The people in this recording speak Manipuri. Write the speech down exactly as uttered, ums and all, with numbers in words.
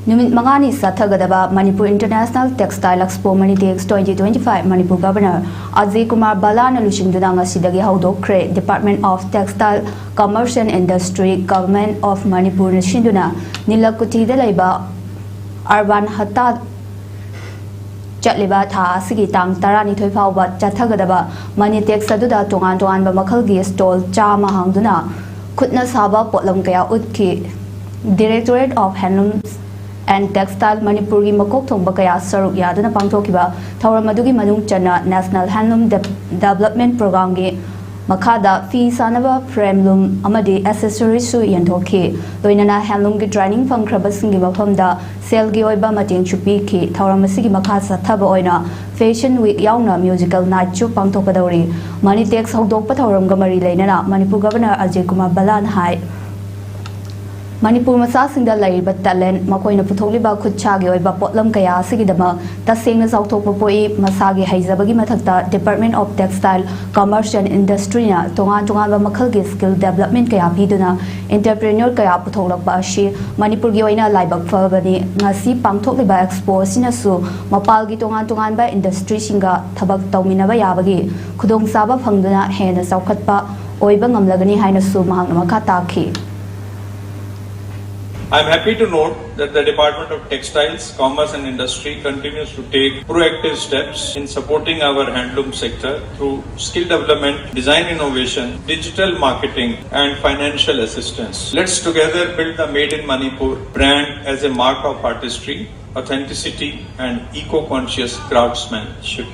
ꯅꯨꯃꯤꯠ ꯃꯉꯥꯅꯤ ꯆꯠꯊꯒꯗꯕ Manipur international textile expo Manitex twenty twenty five Manipur governor Ajay Kumar ꯕꯂꯥꯅ ꯂꯨꯆꯤꯡꯗꯨꯅ ꯉꯁꯤꯗꯒꯤ ꯍꯧꯗꯣꯛꯈ꯭ꯔꯦ꯫ Department of textile commerce and industry, government of ꯃꯅꯤꯄꯨꯔꯅ ꯁꯤꯟꯗꯨꯅ ꯅꯤꯂꯀꯨꯊꯤꯗ ꯂꯩꯕ ꯑꯔꯕꯥꯟ ꯍꯠꯇꯥ ꯆꯠꯂꯤꯕ ꯊꯥ ꯑꯁꯤꯒꯤ ꯇꯥꯡ ꯇꯔꯥꯅꯤꯊꯣꯏ ꯐꯥꯎꯕ ꯆꯠꯊꯒꯗꯕ ꯃꯅꯤꯇꯦꯛꯁ ꯑꯗꯨꯗ ꯇꯣꯉꯥꯟ ꯇꯣꯉꯥꯟꯕ ꯃꯈꯜꯒꯤ ꯁ꯭ꯇꯣꯜ ꯆꯥꯝꯃ ꯍꯥꯡꯗꯨꯅ ꯈꯨꯠꯅ ꯁꯥꯕ ꯄꯣꯠꯂꯝ ꯀꯌꯥ ꯎꯠꯈꯤ꯫ Directorate of Handloom and Textile ꯃꯅꯤꯄꯨꯔꯒꯤ ꯃꯀꯣꯛ ꯊꯣꯡꯕ ꯀꯌꯥ ꯁꯔꯨꯛ ꯌꯥꯗꯨꯅ ꯄꯥꯡꯊꯣꯛꯈꯤꯕ ꯊꯧꯔꯝ ꯑꯗꯨꯒꯤ ꯃꯅꯨꯡ ꯆꯟꯅ National Handloom Development Programꯒꯤ ꯃꯈꯥꯗ ꯐꯤ ꯁꯥꯅꯕ ꯐ꯭ꯔꯦꯝ ꯂꯨꯝ ꯑꯃꯗꯤ ꯑꯦꯁꯦꯁꯔꯤꯁꯁꯨ ꯌꯦꯟꯊꯣꯛꯈꯤ꯫ ꯂꯣꯏꯅꯅ ꯍꯦꯟꯂꯨꯝꯒꯤ ꯇ꯭ꯔꯦꯅꯤꯡ ꯐꯪꯈ꯭ꯔꯕꯁꯤꯡꯒꯤ ꯃꯐꯝꯗ ꯁꯦꯜꯒꯤ ꯑꯣꯏꯕ ꯃꯇꯦꯡꯁꯨ ꯄꯤꯈꯤ꯫ ꯊꯧꯔꯝ ꯑꯁꯤꯒꯤ ꯃꯈꯥ ꯆꯠꯊꯕ ꯑꯣꯏꯅ ꯐꯦꯁꯟ ꯋꯤꯛ ꯌꯥꯎꯅ ꯃ꯭ꯌꯨꯖꯤꯀꯦꯜ ꯅꯥꯏꯠꯁꯨ ꯄꯥꯡꯊꯣꯛꯀꯗꯧꯔꯤ꯫ ꯃꯅꯤꯇꯦꯛꯁ ꯍꯧꯗꯣꯛꯄ ꯊꯧꯔꯝꯒ ꯃꯔꯤ ꯂꯩꯅꯅ ꯃꯅꯤꯄꯨꯔ ꯒꯕꯔꯅꯔ ꯑꯖꯌ ꯀꯨꯃꯥꯔ ꯕꯂꯥꯟ ꯍꯥꯏ, ꯃꯅꯤꯄꯨꯔ ꯃꯆꯥꯁꯤꯡꯗ ꯂꯩꯔꯤꯕ ꯇꯦꯂꯦꯟꯠ, ꯃꯈꯣꯏꯅ ꯄꯨꯊꯣꯛꯂꯤꯕ ꯈꯨꯠꯁꯥꯒꯤ ꯑꯣꯏꯕ ꯄꯣꯠꯂꯝ ꯀꯌꯥ ꯑꯁꯤꯒꯤꯗꯃꯛ ꯇꯁꯦꯡꯅ ꯆꯥꯎꯊꯣꯛꯄ ꯄꯣꯛꯏ꯫ ꯃꯁꯥꯒꯤ ꯍꯩꯖꯕꯒꯤ ꯃꯊꯛꯇ Department of Textile, Commerce and Industryꯅ ꯇꯣꯉꯥꯟ ꯇꯣꯉꯥꯟꯕ ꯃꯈꯜꯒꯤ skill development ꯀꯌꯥ ꯄꯤꯗꯨꯅ entrepreneur ꯀꯌꯥ ꯄꯨꯊꯣꯛꯂꯛꯄ ꯑꯁꯤ ꯃꯅꯤꯄꯨꯔꯒꯤ ꯑꯣꯏꯅ ꯂꯥꯏꯕꯛ ꯐꯕꯅꯤ꯫ ꯉꯁꯤ ꯄꯥꯡꯊꯣꯛꯂꯤꯕ ꯑꯦꯛꯁꯄꯣ ꯑꯁꯤꯅꯁꯨ ꯃꯄꯥꯜꯒꯤ ꯇꯣꯉꯥꯟ ꯇꯣꯉꯥꯟꯕ ꯏꯟꯗꯁꯇ꯭ꯔꯤꯁꯤꯡꯒ ꯊꯕꯛ ꯇꯧꯃꯤꯟꯅꯕ ꯌꯥꯕꯒꯤ ꯈꯨꯗꯣꯡꯆꯥꯕ ꯐꯪꯗꯨꯅ ꯍꯦꯟꯅ ꯆꯥꯎꯈꯠꯄ ꯑꯣꯏꯕ ꯉꯝꯂꯒꯅꯤ ꯍꯥꯏꯅꯁꯨ ꯃꯍꯥꯛꯅ ꯃꯈꯥ ꯇꯥꯈꯤ꯫ I'm happy to note that the Department of Textiles, Commerce and Industry continues to take proactive steps in supporting our handloom sector through skill development, design innovation, digital marketing, and financial assistance. Let's together build the Made in Manipur brand as a mark of artistry, authenticity, and eco-conscious craftsmanship.